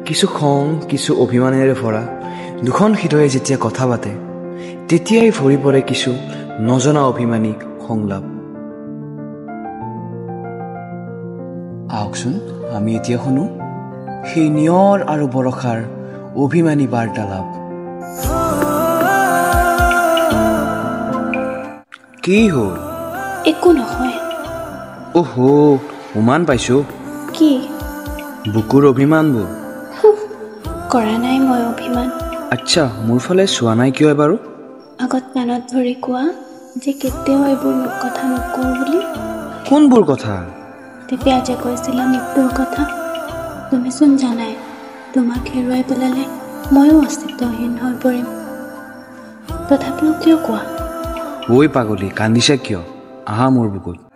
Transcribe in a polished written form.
কিছু খং, কিছু অভিমানেৰে ভৰা দুখন হৃদয়ে যেতিয়া কথা পাতে, তেতিয়াই ভৰি পৰে কিছু নজনা অভিমানী সংলাপ। আহকচোন আমি এতিয়া শুনো সেই নিয়ৰ আৰু বৰষাৰ অভিমানী বাৰ্তালাপ। কি হ'ল? একো নহয়। অহ, উমান পাইছো। কি? বুকুৰ অভিমানবোৰ। কৰা নাই মই অভিমান। আচ্ছা, মোৰ ফালে চোৱা নাই কিয় বাৰু? আগত কাণত ধৰি কোৱা যে কেতিয়াও এইবোৰ কথা নকওঁ বুলি। কোনবোৰ কথা? তেতিয়া যে কৈছিলা মৃত্যুৰ কথা। তুমিচোন জানাই, তোমাক হেৰুৱাই পেলালে ময়ো অস্তিত্বহীন হৈ পৰিম। তথাপিও কিয় কোৱা? ঐ পাগলী, কান্দিছা কিয়? আহা মোৰ বুকুত।